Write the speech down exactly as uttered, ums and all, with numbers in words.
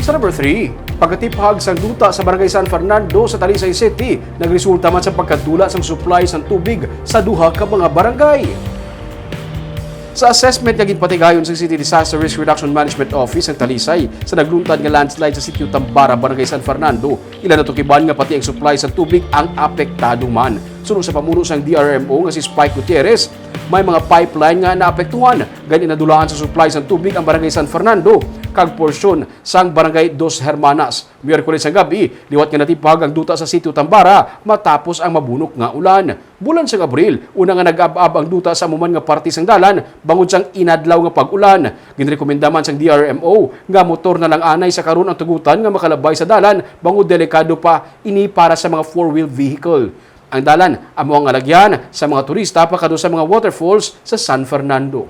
Sa number three, pagkatiphag sang duta sa Barangay San Fernando sa Talisay City, nagresulta man sa pagkadula sang supply sang tubig sa duha ka mga barangay. Sa assessment nga ginpatigayon sa City Disaster Risk Reduction Management Office ang Talisay sa nagluntad nga landslide sa Sitio Tambara, Barangay San Fernando, ila natukiban nga pati ang supply sang tubig ang apektado man. Suno sa pamuno sang D R M O nga si Spike Gutierrez, may mga pipeline nga naapektuhan, gani nadulaan sa supply sang tubig ang Barangay San Fernando kag porsyon sang Barangay Dos Hermanas. Miyerkules sang gab-i, liwat nga natiphag ang duta sa Sitio Tambara matapos ang mabunok nga ulan. Bulan sang Abril, una nga nag-ab-ab ang duta sa amo man nga parte sang dalan bangod sang inadlaw nga pag-ulan. Ginrekomenda man sang D R M O nga motor na lang anay sa karon ang tugutan nga makalabay sa dalan bangod delikado pa ini para sa mga four-wheel vehicle. Ang dalan amo ang alagyan sa mga turista pakadto sa mga waterfalls sa San Fernando.